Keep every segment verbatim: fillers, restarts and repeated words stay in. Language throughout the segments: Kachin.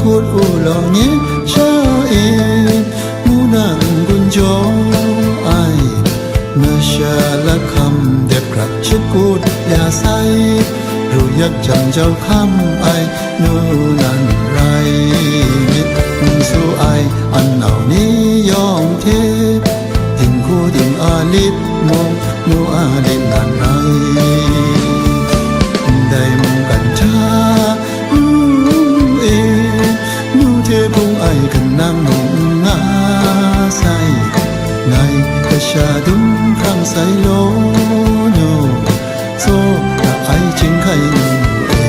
Kut u law nye sha e, ngu nang gun jaw ai, masha lahkam dep hkrat shakut ya sai, ru yak jam jau hkam ai, nu nan rai myit, n su ai, an nau ni yawng hte, dinghku ding a lit mung, nu a lit nan rai. Ndai mungkan hta, u e, nu hte hpung ai kanang mung n nga sai, ngai kasha dum hkrang sai law nu, tsaw ra ai chyinghkai nu e.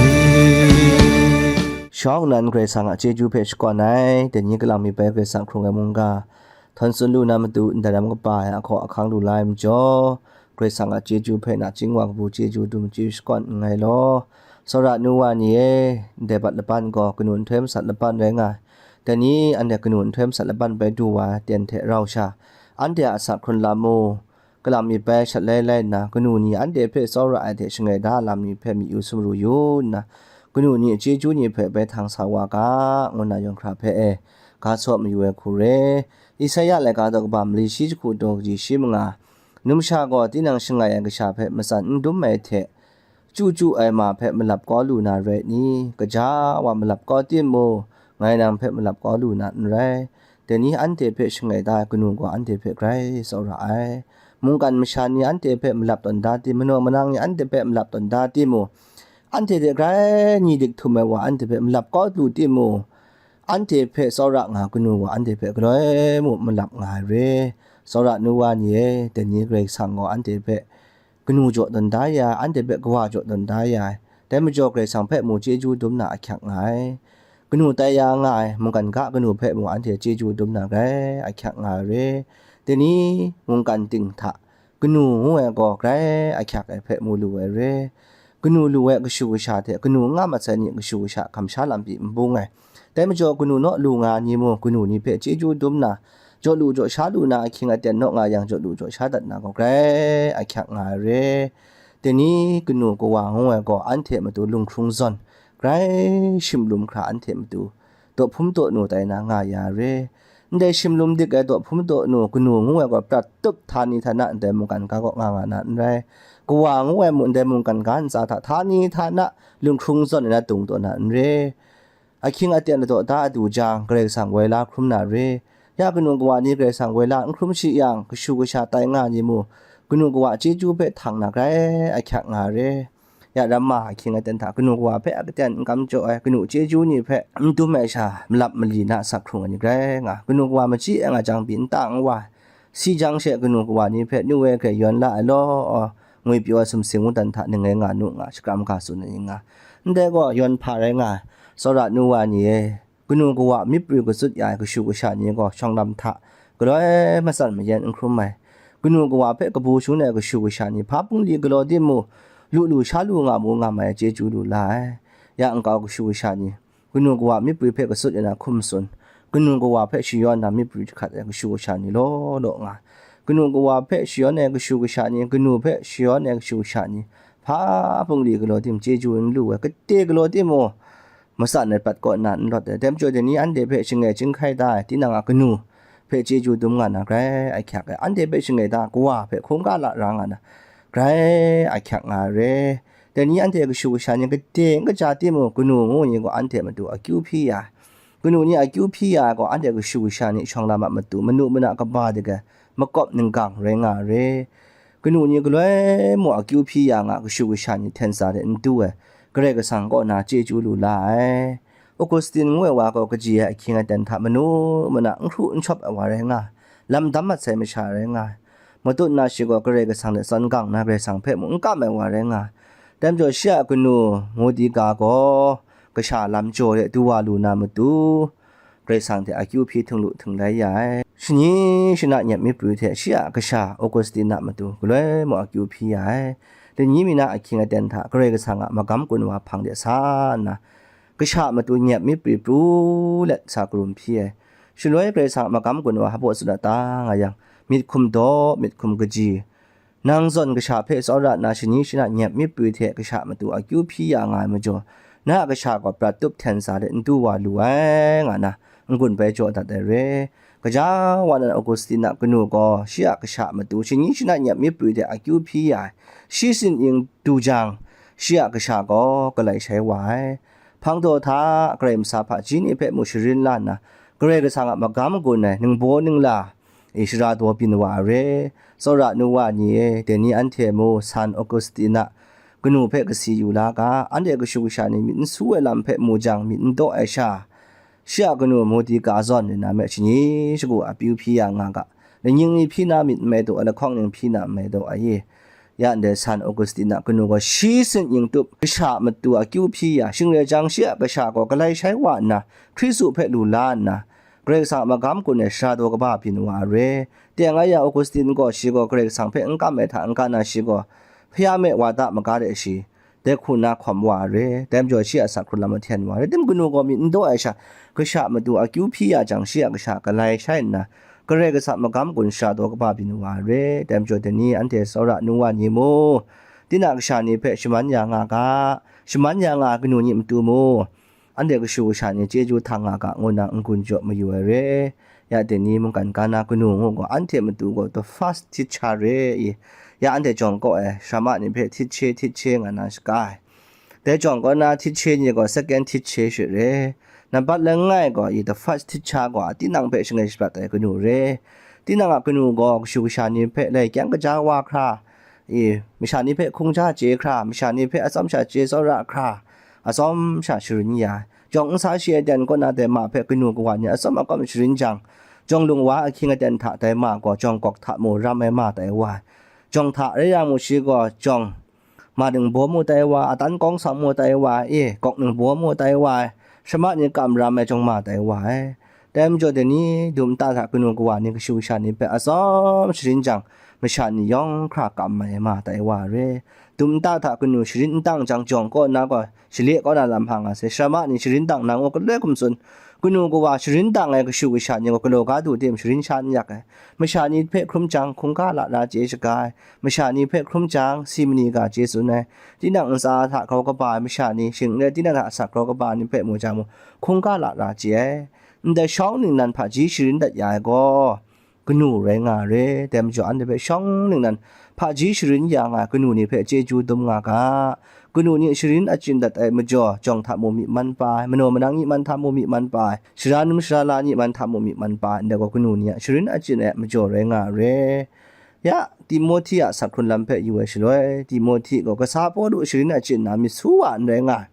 Shawng nan Karai Kasang a chyeju hpe shakawn ai, dai ni kalang mi bai Karai Kasang hkrung ai mungga, htawn tsun lu na matu ndai ram kaba ai ahkaw ahkang lu la ai majaw, Karai Kasang a chyeju hpe nachying wa kabu chyeju dum chyeju shakawn nngai law. Tsawra nu wa ni e, ndai bat laban gaw kanu nhtoi masat laban rai nga ai. Dai ni anhte kanu nhtoi masat laban bai du wa ai aten hte rau sha, anhte a asak hkrun lam mu, kalam myit bai shat lai lai nna, kanu ni anhte hpe tsawra ai hte shangai da ai lam ni hpe myi yu sumru yu nna, kanu ni a chyeju ni hpe bai htang sa wa ga, ngu nna yawng hkra hpe e, ga saw mayu ai hku re. Isaya laika daw kaba mali shi jahku daw kaji shi manga, numsha gaw tinang shangai ai kasha hpe matsan n dum ai hte, chyu chyu ai ma hpe malap kau lu na rai ni? Kaja wa malap kau timung, ngai nang hpe malap kau lu na n rai. Dai ni anhte hpe shangai da ai kanu gaw anhte hpe grai tsawra ai. Mungkan masha ni anhte hpe malap tawn da tim, manaw manang ni anhte hpe malap tawn da timung, anhte hte grai ni dik htum ai wa anhte hpe malap kau lu timung, anhte hpe tsawra nga kanu gaw anhte hpe galoi mung malap nga ai re. Tsawra nu wa ni e, dai ni Karai Kasang gaw anhte hpe kanu jaw tawn da ya ai, anhte hpe kawa jaw tawn da ya ai. Dai majaw Karai Kasang hpe mu chyeju dum na ahkyak nga ai. Kanu tai ya nga ai, mungkan ga kanu hpe mu anhte chyeju dum na grai ahkyak nga ai re. Dai ni mungkan ting hta kanu ngu ai gaw grai ahkyak ai hpe mu lu ai re. Kanu lu ai kashu kasha hte kanu n nga mat sai ni kashu kasha kamsha lam pyi n bung ai. Dai majaw kanu naw lu nga ai ni mung, kanu ni hpe chyeju dum na, jaw lu jaw sha lu na ahkying aten naw nga yang, jaw lu jaw sha dat na gaw grai ahkyak nga ai re. Dai ni kanu kawa ngu ai gaw anhte matu lunghkrung zawn, grai shimlum hkra anhte matu daw hpum daw nu tai na nga ya ai re. Ndai shimlum dik ai daw hpum daw nu kanu ngu ai gaw prat tup htani htana ndai mungkan ga kaw nga nga na n rai. Kawa ngu ai mu-, ndai mungkan ga ntsa hta htani htana lunghkrung zawn ai na dung taw na n re. Ahkying aten ladaw da adu jang, Karai Kasang woi la hkrum na re. Ya kanu kawa ni Karai Kasang woi la n hkrum shi yang, kashu kasha tai nga ni mu, kanu kawa chyeju hpe htang na grai ahkyak nga re. Ya ramma ahkying aten hta kanu kawa hpe aten n kam jaw ai, kanu chyeju ni hpe n dum ai sha, malap mali na asak hkrung ai ni grai nga, kanu kawa machyi ai nga jang pyi n ta n wa, si jang she kanu kawa ni hpe nu e hkrai yawn la ai law, ngwi pyaw ai sumsing mungdan hta ning ngai nga nu nga, shakram ga tsun ai ni nga. Ndai gaw yawn hpa rai nga ai, tsawra nu wa ni e, kanu kawa myit prwi katsut ya ai kashu kasha ni gaw shawng lam hta galoi matsan mayan n hkrum ai. Kanu kawa hpe kabu shangun ai kashu kasha ni hpa bungli galaw timung, lu lu sha lu nga mu nga mai ai chyeju lu la ai. Ya nkau kashu kasha ni, kanu kawa myit prwi hpe katsut ya na hkum tsun, kanu kawa hpe shayawn na myit prwi jahkrat ai kashu kasha ni law law nga, kanu kawa hpe shayawn ai kashu kasha ni, kanu hpe shayawn ai kashu kasha ni, hpa bungli galaw tim chyeju n lu ai, kate galaw timung, matsan ai pat kaw nna n rawt ai. Dai majaw dai ni anhte hpe shangai chyinghkai da ai tinang a kanu hpe chyeju dum nga na grai ahkyak ai. Anhte hpe shangai da ai kawa hpe hkungga lara nga na grai ahkyak nga ai re. Dai ni anhte kashu kasha ni kade n kaja timung, kanu ngu ni gaw anhte matu akyu hpyi ya ai. Kanu ni akyu hpyi ya ai gaw anhte kashu kasha ni shawng lam a matu manu mana kaba dik ai makawp ninggang rai nga ai re. Kanu ni galoi mung akyu hpyi ya nga kashu kasha ni hten tsa de n du ai, Karai Kasang kaw na chyeju lu la ai. Augustin ngu ai wa gaw kaji ai ahkying aten hta manu mana n hkru n shawp ai wa rai nga ai, lam dam mat sai masha rai nga ai. Matut na shi gaw Karai Kasang hte zawn gang na Karai Kasang hpe mung n kam ai wa rai nga ai. Dai majaw shi a kanu ngu di ga gaw kasha lam jaw de du wa lu na matu, Karai Kasang hte akyu hpyi htinglu htinglai ya ai. Shani shana nyep myit prwi hte shi a kasha Augustin a matu galoi mung akyu hpyi ya ai. Dai ni mi na ahkying aten hta Karai Kasang a magam gun wa hpang de sa nna, kasha a matu nyep myit prwi pru let sa karum hpyi ai. Shaloi Karai Kasang a magam gun wa hpaw tsun a ta nga yang, myit hkum daw, myit hkum kaji, nang zawn kasha hpe tsawra nna shani shana nyep myit prwi hte kasha matu akyu hpyi ya nga ai majaw, na a kasha gaw prat tup hten sa let n du wa lu ai, nga na n-gun bai jaw dat ai re. Gaja wa nan Augustine a kanu gaw shi a kasha a matu shani shana ni a myit prwi de akyu hpyi ya ai, shi tsin ning du jang, shi a kasha gaw galai shai wa ai. Hpang daw hta, Karai Masa hpaji ni hpe mu sharin la nna, Karai Kasang a magam gun ai ningbaw ningla e shara daw byin wa ai re. Tsawra nu wa ni e, dai ni anhte mu San Augustine a kanu hpe kasi yu la ga, anhte kashu kasha ni myit n su ai lam hpe mu jang, myit n daw ai sha, shi a kanu mudi ka zawn rin na me shani shagu a pyu hpyi ya nga ga, lanying ni hpyi na myit n mai daw ai, lahkawng ning hpyi na n mai daw ai. Ya ndai San Augustine a kanu gaw shi tsin ning tup kasha a matu akyu hpyi ya, shing rai jang, shi a kasha gaw galai shai wa nna, Hkristu hpe lu la nna, Karai Kasang a magam gun ai shara daw kaba byin wa ai re. Teng ai yang, Augustine gaw shi gaw Karai Kasang hpe n kam ai hta n-ga na, shi gaw hpaya me wa da maga de shi, dai hku na hkawm wa ai re. Dai majaw shi a asak hkrun lam ahten wa ai re. Tim kanu gaw myit n daw ai sha, kasha a matu akyu hpyi ya jang, shi a kasha galai shai nna, Karai Kasang a magam gun shara daw kaba byin wa ai re. Dai majaw dai ni anhte tsawra nu wa ni mu, tinang kasha ni hpe shaman ya nga ga, shaman ya nga ai kanu ni matu mu, anhte kashu kasha ni chyeju htang nga ga, ngu na n-gun jaw mayu ai re. Ya dai ni mungkan ga na kanu ngu gaw, anhte matu gaw the first teacher re i. Ya anhte jawng kaw ai sharama ni hpe htit she, htit she nga na shaga ai. Dai jawng kaw na htit she ni gaw second teacher she re. Nambat langai gaw i the first teacher gaw tinang hpe shangai shaprat ai kanu re. Tinang a kanu gaw kashu kasha ni hpe lai kyang kaja wa hkra, i, masha ni hpe hkungja chye hkra, masha ni hpe atsawm sha chye tsawra hkra, atsawm sha sharin ya ai. Jawng n sa shi ai ten kaw na dai ma hpe kanu kawa ni atsawm akawm sharin jang, jawng lung wa ahkying aten hta dai ma gaw jawng gawk hta mu ram ai ma tai wa ai. Jawng hta rai yang mu shi gaw jawng ma ningbaw mu tai wa, atan kawng sawng mu tai wa, e, gawk ningbaw mu tai wa ai, sharama ni kam ram ai jawng ma tai wa ai. Dai majaw dai ni, dum nta hta kanu kawa ni kashu kasha ni hpe atsawm sharin jang, masha ni yawng hkra kam ai ma tai wa ai re. Dum nta hta kanu sharin n tang jang, jawng kaw na gaw shale kaw na lam hpa nga sai, sharama ni sharin tang na ngu galoi hkum tsun, kanu kawa sharin tang ai kashu kasha ni gaw galaw ga du tim sharin sha n yak ai. Masha ni hpe hkrum jang, hkungga lara chye shaga ai. Masha ni hpe hkrum jang, si mani ga chye tsun ai. Tinang ntsa hta grau kaba ai masha ni, shing n rai tinang hta asak grau kaba ai ni hpe mu jang mu, hkungga lara chye ai. Ndai shawng ningnan hpaji sharin dat ya ai gaw, kanu rai nga ai re. Dai majaw anhte hpe shawng ningnan hpaji sharin ya nga ai kanu ni hpe chyeju dum nga ga. Kanu ni sharin achyin dat ai majaw, jawng hta mu myi man pa ai, manaw manang myi man hta mu myi man pa ai, sara num sara la myi man hta mu myi man pa ai, ndai gaw kanu ni a sharin achyin ai majaw rai nga ai re. Ya, Timohti a asak hkrun lam hpe yu ai shaloi, Timohti gaw kasa Pawlu sharin achyin na myit su wa n rai nga ai.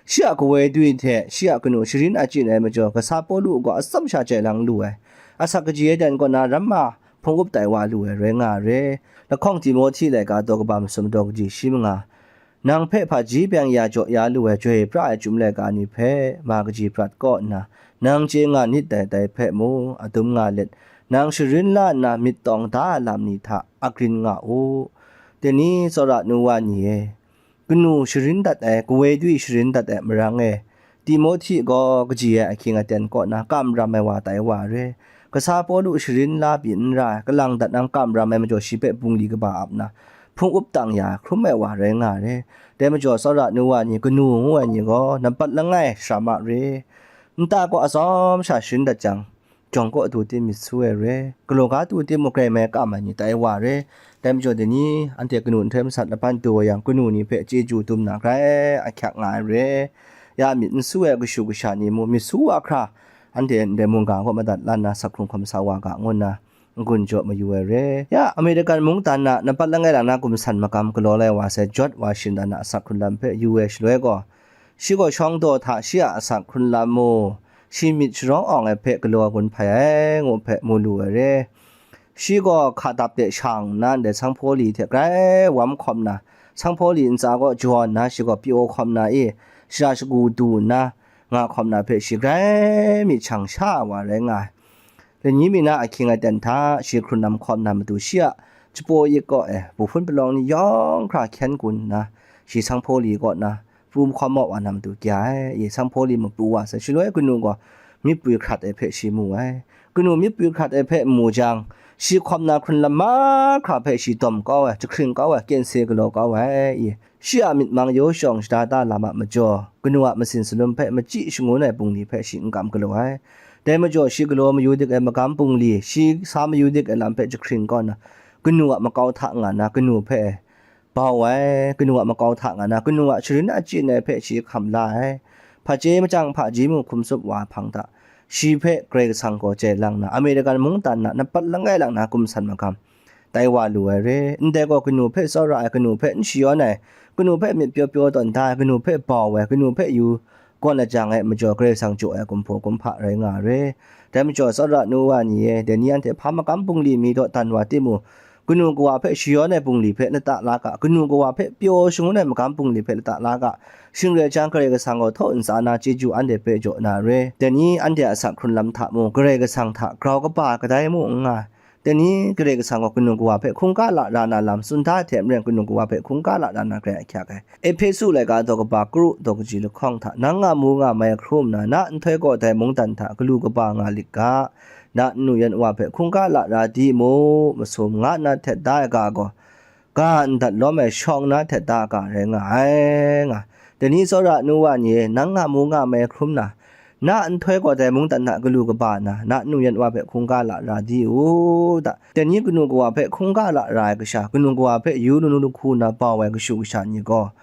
Shi a kawoi dwi hte shi a kanu sharin achyin ai majaw, kasa Pawlu gaw atsawm sha jai lang lu ai, asak kaji ai ten kaw na ramma hpung up tai wa lu ai rai nga ai re. Lahkawng Timohti laika daw kaba masum daw kaji shi manga, nang hpe hpaji byeng ya jaw ya lu ai joi pra ai chyum laika ni hpe ma kaji prat kaw nna, nang chye nga nit dai, dai hpe mu, adum nga let, nang sharin la nna myit tawng da ai lam ni hta agrin nga u. Dai ni tsawra nu wa ni e, kanu sharin dat ai, kawoi dwi sharin dat ai marang e, Timohti gaw kaji ai ahkying aten kaw na kam ram ai wa tai wa ai re. Kasa Pawlu sharin la pyi n ra ai, kalang dat nang kam ram ai majaw shi hpe bungli kaba ap nna, hpung up tang ya hkrum ai wa rai nga ai re. Dai majaw tsawra nu wa ni, kanu ngu ai ni gaw nampat langai sara ma re. Nta kaw atsawm sha sharin dat jang, jawng kaw du tim myit su ai re. Galaw ga du tim mung grai mai kam ai ni tai wa re. Dai majaw dai ni, anhte kanu nhtoi masat laban du ai yang, kanu ni hpe chyeju dum na grai ahkyak nga ai re. Ya myit n su ai kashu kasha ni mu myit su wa hkra, anhte ndai mungga kaw madat la nna, sak hkrung hkawm sa wa ga, ngu nna n-gun jaw mayu ai re. Ya, American mungdan na nampat langai lang na gumsan magam galaw lai wa sai George Washington a asak hkrun lam hpe yu ai shaloi gaw, shi gaw shawng daw hta shi a asak hkrun lam mu, shi myit sharawng awng ai hpe galaw gun hpai ai, ngu hpe mu lu ai re. Shi gaw hka dap de shang nna, ndai sanghpaw li hte grai wam hkawm na, sanghpaw li ntsa kaw jaw nna, shi gaw pyaw hkawm na i, shara shagu du nna, nga hkawm na hpe shi grai myit shang sha ai wa rai nga ai. Lani mi na ahkying aten hta shi hkrun lam hkawm na matu, shi a japaw yik kaw e buhpun palawng ni yawng hkra hkyen gun nna, shi sanghpaw li kaw na pru mahkawm maw wa na matu kya ai, i sanghpaw li mapru wa sai. Shaloi kanu gaw myit pwi hkrat ai hpe shi mu ai. Kanu myit pwi hkrat ai hpe mu jang, Shi hkawm na hkrun lam mahkra hpe shi dawm kau ai, jahkring kau ai, kyense galaw kau ai, i. Shi a myit mang yaw shawng shada da lam a majaw, kanu a masin salum hpe machyi shangun ai bungli hpe shi n kam galaw ai. Dai majaw, shi galaw mayu dik ai magam bungli, shi sa mayu dik ai lam hpe jahkring kau nna, kanu a makau hta nga na, kanu hpe bau ai, kanu a makau hta nga na, kanu a sharin achyin ai hpe shi hkam la ai. Hpache machyang hpaji mu hkum tsup wa ai hpang hta, shi hpe Karai Kasang gaw jai lang na, Amerikan mungdan na, napat langai lang na, gumsan magam tai wa lu ai re. Ndai gaw, kanu hpe tsawra ai, kanu hpe n shayawn ai, kanu hpe myit pyaw pyaw tawn da ai, kanu hpe bau ai, kanu hpe yu gawn lajang ai majaw, Karai Kasang jaw ai kumhpaw kumhpa rai nga ai re. Dai majaw, tsawra nu wa ni e, dai ni anhte hpa magam bungli mi dawdan wa timung, kanu kawa hpe shayawn ai bungli hpe lata la ga, kanu kawa hpe pyaw shangun ai magam bungli hpe lata la ga, shing rai jang, Karai Kasang gaw htaw ntsa na chyeju anhte hpe jaw na re. Dai ni anhte a asak hkrun lam hta mung, Karai Kasang hta grau kaba kadai mu n nga. Dai ni Karai Kasang gaw kanu kawa hpe hkungga lara na lam tsun da ai hte maren, kanu kawa hpe hkungga lara na grai ahkyak ai. Ehpesu laika daw kaba kru daw kaji lahkawng hta, nang nga mu nga mai hkrum nna, na nhtoi kaw dai mungdan hta galu kaba nga lit ga, na nnu yan wa hpe hkungga lara di mu, masum, nga nna htet da ai ga gaw, ga ndat lawm ai shawng na htet da ga rai nga ai, nga. Dai ni tsawra nu wa ni e, nang nga mu nga mai hkrum na, na nhtoi gaw dai mungdan hta galu kaba nna, na nnu yan wa hpe hkungga lara di u, da. Dai ni kanu kawa hpe hkungga lara ai kasha, kanu kawa hpe yu lanu lahku nna bau ai kashu kasha ni gaw,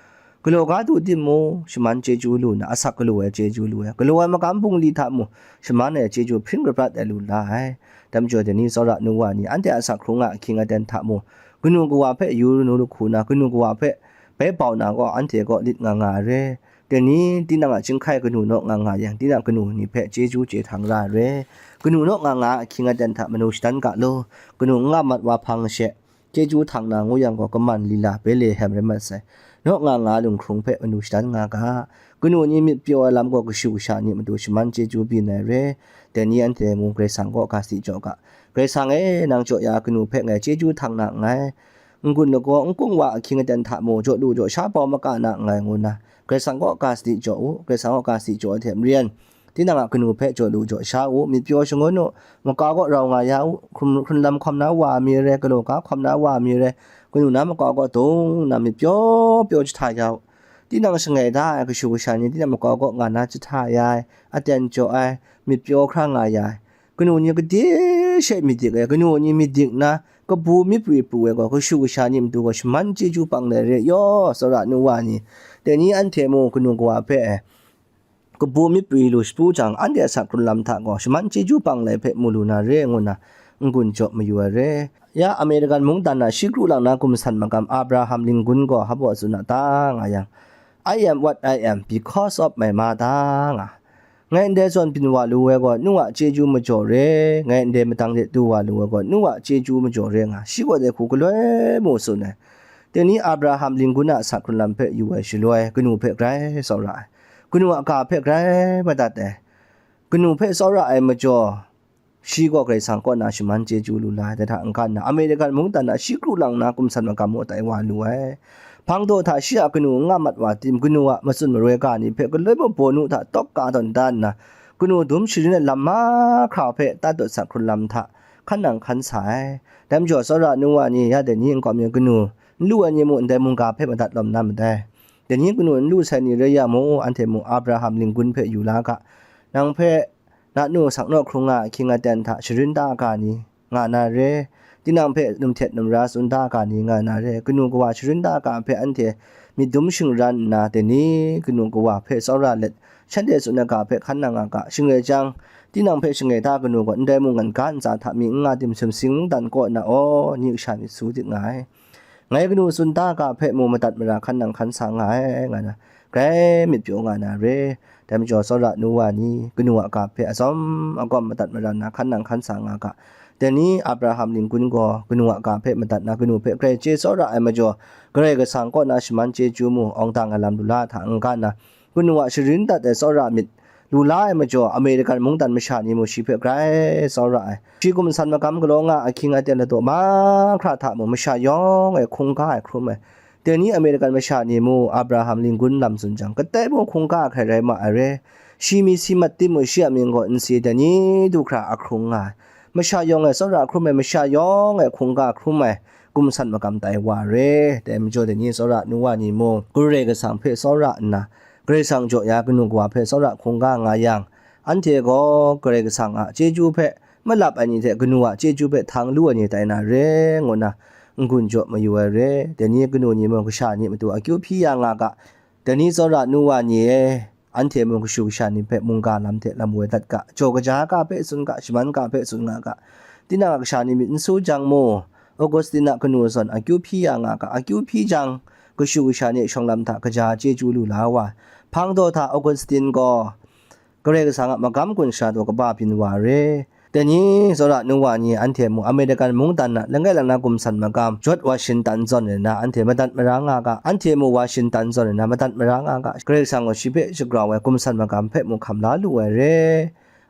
galaw ga du timung, shaman chyeju lu na, asak galu ai chyeju lu ai, galaw ai magam bungli hta mung, shaman ai chyeju hpring raprat ai lu la ai. Dai majaw, dai ni tsawra nu wa ni, anhte a asak hkrung a ahkying aten hta mung, kanu kawa hpe yu lanu lahku na, kanu kawa hpe bai bau na gaw, anhte gaw lit nga nga ai re. Dai ni tinang a chyinghkai kanu naw nga nga yang, tinang kanu ni hpe chyeju chye htang ra ai re. Kanu naw nga nga a ahkying aten hta manu shadan ga law, kanu n nga mat wa hpang she, chyeju htang na ngu yang gaw, kaman lila Betlehem rai mat sai. Naw nga nga lunghkrung hpe manu shadan nga ga. Kanu ni myit pyaw ai lam gaw, kashu kasha ni matu shaman chyeju byin ai re. Dai ni anhte mung Karai Kasang kaw ga sadi jaw ga. Karai Kasang e, nang jaw ya kanu hpe ngai chyeju htang na nngai. N-gun lagaw n-gung wa ahkying aten hta mung, jaw lu jaw sha bau maka na nngai, ngu nna Karai Kasang kaw ga sadi jaw u. Karai Kasang kaw ga sadi jaw ai hte maren, tinang a kanu hpe jaw lu jaw sha u, myit pyaw shangun u, makau kaw rau nga ya u, hkrun, hkrun lam hkawm na wa mi re, galaw ga hkawm na wa mi re, kanu na makau kaw dung nna myit pyaw pyaw jahta ya u. Tinang shangai da ai kashu kasha ni tinang makau kaw nga na jahta ya ai, aten jaw ai, myit pyaw hkra nga ya ai. Kanu ni gade she myit dik ai, kanu ni myit dik nna, kabu myit pri pru ai gaw, kashu kasha ni matu gaw shaman chyeju pang lai re yaw, tsawra nu wa ni. Dai ni anhte mung kanu kawa hpe, kabu myit pri lu shapu jang, anhte a asak hkrun lam hta gaw, shaman chyeju pang lai hpe mu lu na re, ngu nna n-gun jaw mayu ai re. Ya American mungdan na shi kru lang na gumsan magam Abraham Lincoln gaw hpa baw tsun a ta nga yang, "I am what I am because of my mother," nga. Ngai ndai zawn byin wa lu ai gaw, nu a chyeju majaw re, ngai ndai madang de du wa lu ai gaw, nu a chyeju majaw re, nga shi gaw dai hku galoi mu tsun ai. Dai ni Abraham Lincoln a asak hkrun lam hpe yu ai shaloi, kanu hpe grai tsawra ai, kanu a ga hpe grai madat ai, kanu hpe tsawra ai majaw, shi gaw Karai Kasang kaw na shaman chyeju lu la ai, dai hta n-ga nna, American mungdan a shi kru lang na gumsan magam mung tai wa lu ai. Hpang daw hta shi a kanu n nga mat wa tim, kanu a matsun maroi ga ni hpe galoi mabaw nu hta tawk ka tawn da nna, kanu dum sharin ai lam mahkra hpe tat dawt sak hkrun lam hta hkan nang hkan sa ai. Dai majaw, tsawra nu wa ni, ya dai ni nkau mi kanu n lu ai ni mung ndai mungga hpe madat lawm na madai. Dai ni kanu n lu sai ni rai ya mu, anhte mung Abraham Lincoln hpe yu la ga, nang hpe na nu saknaw hkrung nga ahkying aten hta sharin ta ga ni nga na re, tinang hpe num htet num ra tsun ta ga ni nga na re, kanu kawa sharin ta ga hpe anhte myit dum shingran nna, dai ni kanu kawa hpe tsawra let, shanhte tsun ai ga hpe hkan nang nga ga, shing rai jang, tinang hpe shangai ta kanu gaw ndai mungkan ga ntsa hta mi n nga tim sumsing dan kaw na aw, ni kasha myit su dik nga ai. Ngai kanu tsun ta ga hpe mung madat mara hkan nang hkan sa nga ai, nga na, grai myit pyaw nga na re. Dai majaw, tsawra nu wa ni, kanu a ga hpe azawm agawm madat mara nna hkan nang hkan sa nga ga. Dai ni Abraham Lincoln gaw kanu a ga hpe madat na, kanu hpe grai chye tsawra ai majaw, Karai Kasang kaw na shaman chyeju mu awng dang ai lam lu la hta n-ga nna, kanu a sharin dat ai tsawra myit lu la ai majaw, American mungdan masha ni mung shi hpe grai tsawra ai. Shi gumsan magam galaw nga ahkying aten ladaw mahkra hta mung masha yawng e hkungga ai hkrum ai. Dai ni American masha ni mung Abraham Lincoln lam tsun jang, kadai mung hkungga ai hkrai rai ma ai re. Shi mi si mat timung, shi a mying gaw n si ai, dai ni du hkra a hkrung nga ai. masha yawng e tsawra hkrum ai, masha yawng e hkungga hkrum ai, gumsan magam tai wa re. Dai majaw dai ni tsawra nu wa ni mung, Karai Kasang hpe tsawra nna, Karai Kasang jaw ya kanu kawa hpe tsawra hkungga nga yang, anhte gaw Karai Kasang a chyeju hpe malap ai ni hte kanu a chyeju hpe htang lu ai ni tai na re, ngu nna n-gun jaw mayu ai re. Dai ni kanu ni mung kasha ni matu akyu hpyi ya nga ga, dai ni tsawra nu wa ni e, anhte mung kashu kasha ni hpe mungga lam hte lam woi dat ga, jaw kaja ga hpe tsun ga, shaman ga hpe tsun nga ga, tinang a kasha ni myit n su jang mu, Augustine a kanu zawn akyu hpyi ya nga ga, akyu hpyi jang, kashu kasha ni shawng lam hta kaja chyeju lu la wa, hpang daw hta Augustine gaw Karai Kasang a magam gun sha taw kaba byin wa re. Dai ni tsawra nu wa ni anhte mung American mungdan na langai lang na gumsan magam George Washington zawn e na anhte madat mara nga ga, anhte mung Washington zawn e na madat mara nga ga, Karai Kasang gaw shi hpe shagrau ai gumsan magam hpe mung hkam la lu ai re.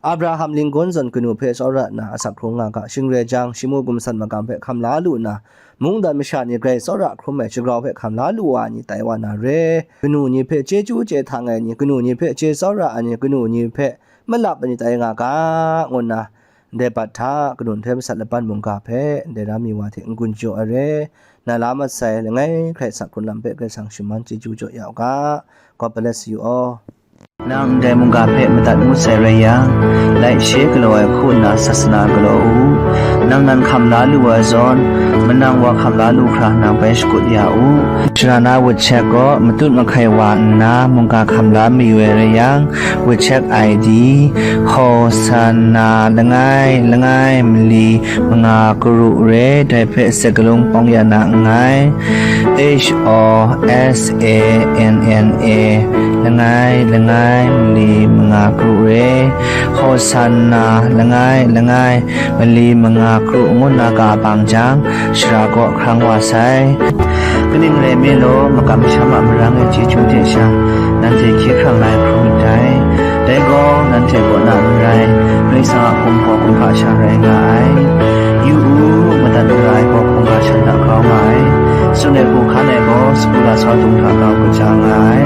Abraham Lincoln zawn kanu hpe tsawra nna asak hkrung nga ga, shing rai jang, shi mung gumsan magam hpe hkam la lu nna, mungdan masha ni grai tsawra hkrum ai shagrau hpe hkam la lu wa ai ni tai wa na re. Kanu ni hpe chyeju chye htang ai ni, kanu ni hpe chye tsawra ai ni, kanu ni hpe malap ai ni tai nga ga, ngu nna, ndai bat hta kanu nhtoi masat laban mungga hpe ndai ra mi wa hte n-gun jaw ai re. Na la mat sai, langai hkrai sak hkrun lam hpe Karai Kasang shaman chyeju jaw ya u ga. God bless you all. Nang ndai mungga hpe madat ngut sai rai yang, laishe galaw ai hku nna sasana galaw u. Nang nan hkam la lu ai zawn, manang wa hkam la lu hkra nang bai shakut ya u. Sharana WeChat gaw matut mahkai wa nna mungga hkam la mayu ai rai yang, WeChat I D, Hosanna langai langai mali manga karu re, dai hpe sakalung pawng ya na nngai. H O S A N N A, langai langai mali manga karu re, Hosanna langai langai mali manga karu ngu nna ka bang jang, shara kaw hkrang wa sai. Kaning rai me law, makam masham a marang e chyeju de sha, nanhte hkye hkrang la ai hkrum myit dai. Dai gaw, nanhte kaw na n rai, Karai Kasang a gumhpraw kumhpa sha rai nga ai. Yu u, madat mara ai gaw hkungga shan hta grau nga ai. Tsun ai hku hkan ai gaw, sagu lasau dung hta grau kaja nga ai.